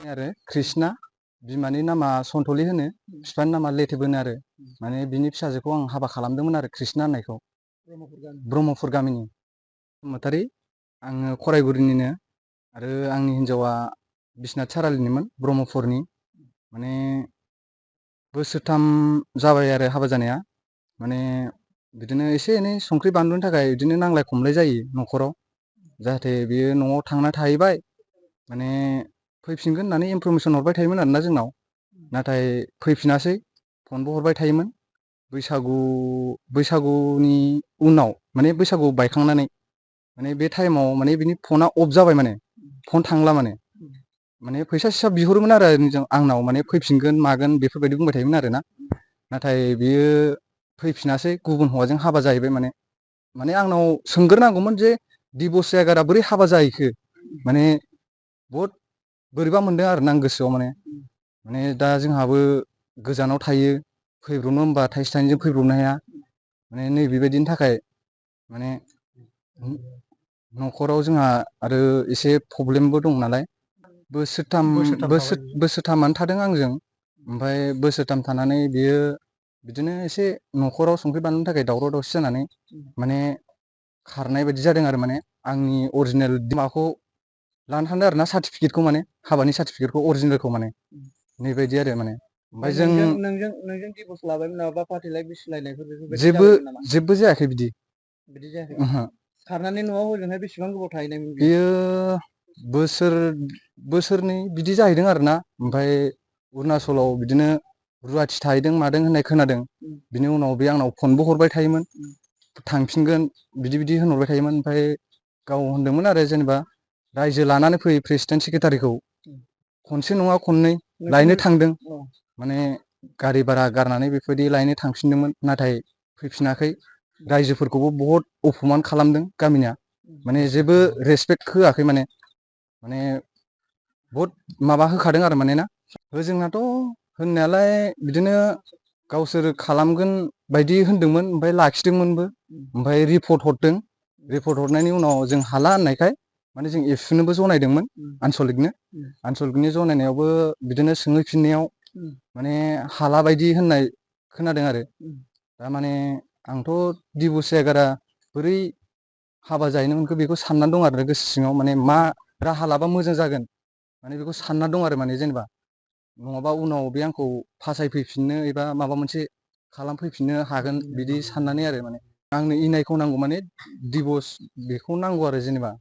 आरो कृष्णा बिमानि नामा सन्थलि होनो बिफानि नामा लेथेब होनो आरो माने बिनि फिसाजोखौ आं हाबा खालामदोंमोन आरो कृष्णा होननायखौ ब्रह्मपुर गामिनि बसुमतारी आङो खरायगुरिनिनो आरो आंनि हिन्जावा बिश्वनाथ सारालिनिमोन ब्रह्मपुरनि माने बोसोरथाम जाबाय आरो हाबा जानाया माने बिदिनो एसे एनै संख्रि बानलुनि थाखाय बिदिनो नांलाय खमलाय जायो न'खराव जाहाथे बियो न'आव थांना थाहैबाय माने फैफिनगोन होननानै इनफरमेसन हरबाय थायोमोन आरोना जोंनाव नाथाय फैफिनासै फनबो हरबाय थायोमोन बैसागुनि उनाव माने बैसागु बायखांनानै माने बे टाइमाव माने बिनि फना अफ जाबाय माने फन थांला माने फैसा सैसा बिहरोमोन आरो आंनाव माने फैफिनगोन मागोन बेफोरबायदि बुंबाय थायोमोन आरोना नाथाय बियो फैफिनासै गुबुन हौवाजों हाबा जाहैबाय माने आंनाव सोंग्रोनांगौमोन जे डिभर्स जायागारा बोरै हाबा जाहैखो माने बहुद बोरैबा मोनदों आरो ना आं गोसोआव माने दा जोंहाबो गोजानाव थायो फैब्रबनो होनबा थाइसे थाइनैजों फैब्रबनो हाया माने नैबेबायदिनि थाखाय माने न'खराव जोंहा आरो एसे प्रब्लेमबो दं नालाय बोसोरथामानो थादों आंजों ओमफ्राय बोसोरथाम थानानै बियो बिदिनो एसे न'खराव संख्रि बानलुनि थाखाय दावराव दावसि जानानै माने खारनाय बायदि जादों आरो माने आंनि अरिजिनेल माखौ लानो थांदों आरो ना सार्टिफिकेटखौ माने हाबानि सार्टिफिकेटखौ अरिजिनेलखौ माने नैबायदि आरो माने ओमफ्राय जों नोंजों दिभर्स लाबायमोन नामा बा फाथैलाइ बिसिलायनायफोर बेफोरबायदि जाबायमोन नामा? जेबो जायाखै बिदि जायाखै ओहो खारनानै न'आव हजोंहाय बेसेबां गोबाव थाहैनायमोन बेयो बोसोरनै बिदि जाहैदों आरोना ओमफ्राय अरुणाचलाव बिदिनो रुवाथि थाहैदों मादों होननाय खोनादों बिनि उनाव बे आंनाव फनबो हरबाय थायोमोन थांफिनगोन बिदि होनहरबाय थायोमोन ओमफ्राय गाव होनदोंमोन आरो जेनेबा रायजो लानानै फैयो प्रेसिडेन्ट सेक्रेटारिखौ खनसे नङा खननै लायनो थांदों माने गारि भारा गारनानै बेफोरबायदि लायनो थांफिनदोंमोन नाथाय फैफिनाखै रायजोफोरखौबो बहुत अपमान खालामदों गामिनिया माने जेबो रेसपेक्ट होआखै माने बहुद माबा होखादों आरो माने ना जोंनाथ' होननायालाय बिदिनो गावसोर खालामगोन बायदि होनदोंमोन ओमफ्राय लाखिदोंमोनबो ओमफ्राय रिपर्ट हरनायनि उनाव जों हाला होननायखाय माने जों एबसुनोबो जनायदोंमोन आनसलिकनि जनायनायावबो बिदिनो सोंहैफिननायाव माने हाला बायदि होननाय खोनादों आरो दा माने आंथ' डिभर्स जायागारा बोरै हाबा जाहैनो मोनखो बेखौ साननानै दं आरो गोसो सिङाव माने मा राहा लाबा मोजां जागोन माने बेखौ सानना दं आरो माने जेनेबा नङाबा उनाव बे आंखौ फासायफैफिननो एबा माबा मोनसे खालामफैफिननो हागोन बिदि साननानै आरो माने आंनो इनायखौ नांगौ माने डिभर्स बेखौ नांगौ आरो जेनेबा